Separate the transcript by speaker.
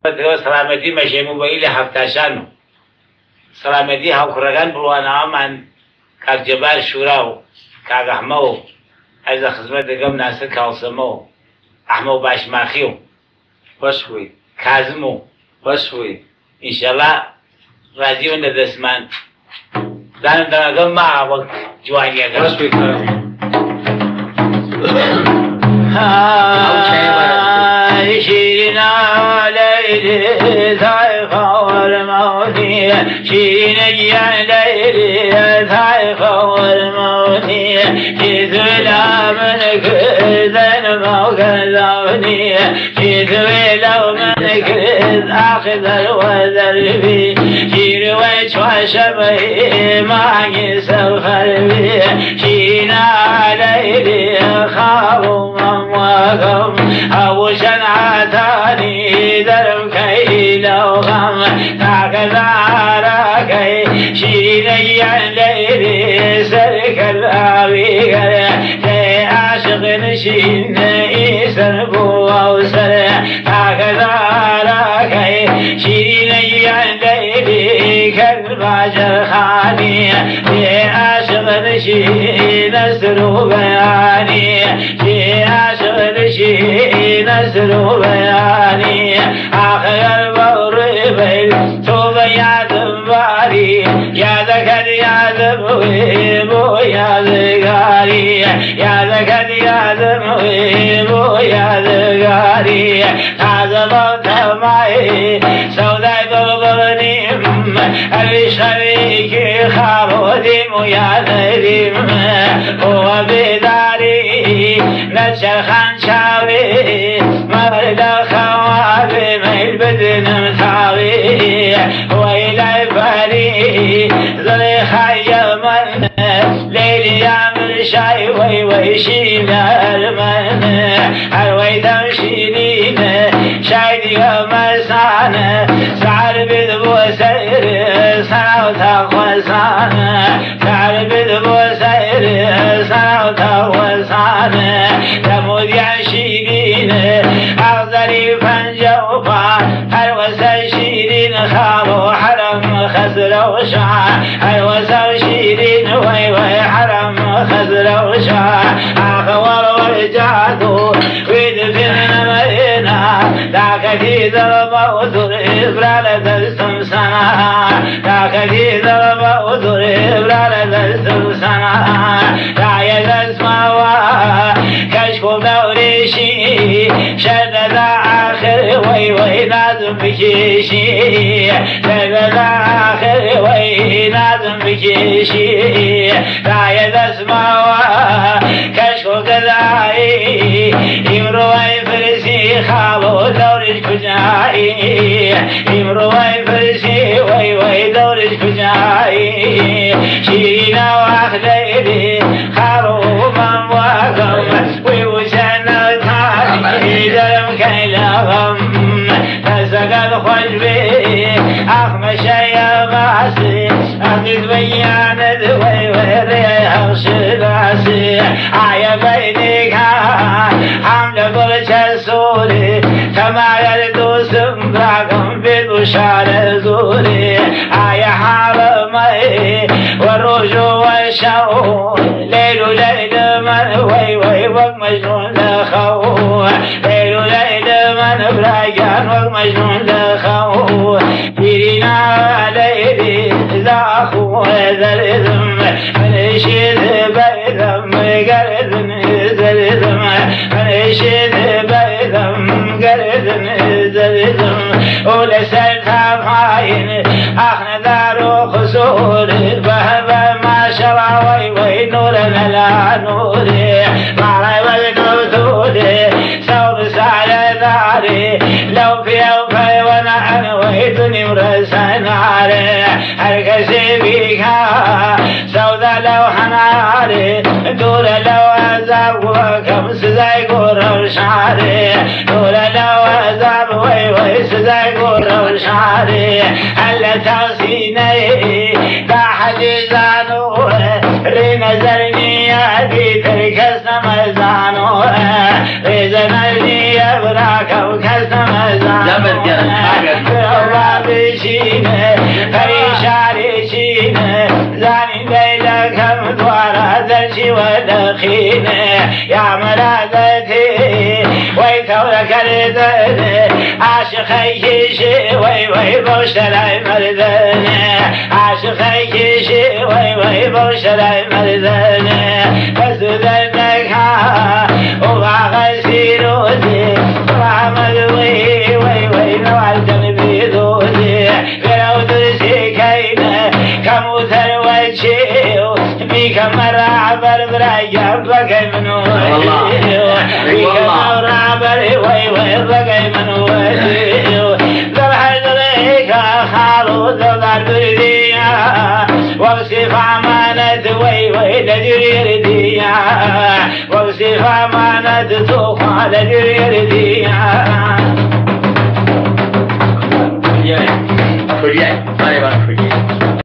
Speaker 1: سەلامەتی مەژێم و بەیی لە هەفتاشان و سەلامەتی هاوکوڕەکان بڵواناوەمان کاک جەبار شورا و کاک ئەحمە و ئەرزە خزمەت دەگەم ناسر کاڵسەمە و ئەحمە و باشماخی و
Speaker 2: خۆش بووی.
Speaker 1: کازم و
Speaker 2: خۆش بووی.
Speaker 1: ئینشەڵا ڕازی بن لە دەستمان دانم دەنگەکەم ما وەک جوانیەکە.
Speaker 2: خۆش بووی کاک.
Speaker 1: شیرین لەیلی تایخەوەر مەوتی شیرینە گیان لەیلی تایخەوەر مەوتی چیزویلا من کردن مەوکەزاونی چیزویلا من کرد ئاخذ وەدەربی شیروەی چوارشەمەی مانگی سەفەربی شیرینە لەیلی خاوم مەموەکەم هەبوو شەنعەتانی دەرم کەی لەو غەم تاکەزارەکەی شیرینە گیان لەیلی سەرکەلاوی گەر لێ عاشق نشین ئیسەر بووە و سەر تاکەزارەکەی شیرینە گیان لەیلی کەرباجەرخانی لێ عاشق نشین سر و بەیانی لێ عاشق نشین سر و بەیانی ئاخر بەو تۆ بە یادم باری یادەکەت یادم وێ بۆ یادگاری یادەکەت یادم وێ بۆ یادگاری تازە بەو تەمای سەودای دڵبڕنیم ئەویش خەریکی خاڵۆدیم و یادەدیم بۆ بێداری نەچەرخان چاوێ مەردە خەوابێ مەیل بدنم تاوێ وەی لای پەری زڵێ خایە من لەیلی یامر شای وەی وەی شینەرمن هەر وەی دەم شیرینە شای دیگە مەسانە سعر بید بۆ سەیر سەراوتا خۆسانە سعر بید بۆ سەیر سەراوتا خۆسانە دەمودیان شیرینە ئاغزەری پەنجە و پا هەر وەسە شیرین خاڵ و حەرەم خەزرە و شا هەر وەسە شیرین وەی وەی حەرەم خەزرە و شا ئاخەوەڕ وەرجاتو ویدفن مەرینا داکەتی دڵمە و دوور برا لە دەستم سەنا داکەتی دڵمە و دوور برا لە دەستم سەنا دایە دەستمەوە کەشک و دەورێشی شەردەدا ئاخر وەی وەی نازم بکێشی شەردەدا ئاخر وەی نازم بکێشی دایە دەستمەوە کەشک و گەدایی ئیمڕۆی فرسی خاڵ و دەورش کجایی ئیمڕۆی فرسی وەی وەی دەورش کجایی شیرینە واخ لەیلی خاڵ و مەموەکەم وی وشەنە تانی دەرم کەی لە غەم دەسەکەت خۆش بێ ئاخمەشەیە باسی ئەخیز بەیانت وەی وەی ڕێ هەڵشلاسی ئایا بەینێکا هەم لە گوڵ چەسووری تەمایەر دووسم براکەم بێت و شارە زووری ئایا حاڵمەی وە ڕۆژ و وە شەو لەیل و لەیل من وەی وەی وەک مەجنون لە خەو لەیل و لەیل من براگیان وەک مەجنون لە خەو شیرینە لەیلی زاخ دەردم منشید بەیدەم گەردن زەردم منشید بەیدەم گەردن زەردم و لەسەر تاپاین ئاخنەدار و خسوور بەهبە ماشەڵا وەی وەی نورە نەلا نورێ ماڵای وەک نوتورێ سەوڵ سارە دارێ لەو پێ و پەیوەنە ئەنوەی دونیم ڕەسەنارێ هەر کەسێ بیکا سەودا لەو هەنارێ دوورە لەو عەزاب وەکەم سزای گۆڕە و شارێ دوورە لەو عەزاب وەی وەی سزای گۆڕە و شارێ هەر لە تاوسینەی دا حەدیزانۆ ڕێ نەزەر نییە دیتر کەس نەمەزانۆ ڕێزە نییە براکەم کەس نەمەزانۆ.
Speaker 2: دەمت گەرم.
Speaker 1: چینە پەریشانی چینە زانی لەیلەکەم دوارە دەرچی وەدەخینە یا مەرادەتی وەی تەورەکەردن عاشقەی کێشێ وەی وەی بەو شەرای مردنە عاشقەی کێشێ وەی وەی بەو شەرای مردنە بەس دەردەکا وباغە سیرۆزی ڕامەد وەی وەی وەی نەوالدەن بیدۆزی بێرەو درسی کەینە کەموتەر وەچێ بیکەمە ڕابەر برایگەم بەگەی من بیکەمە ڕابەر وەی وەی بەگەی من دڵ خاڵ و دڵدار بردیە وەصف ئەمانەت وەی وەی لە جریردیە وەصف ئەمانەت تۆخوا لە جریردیە.
Speaker 3: فریای فریای.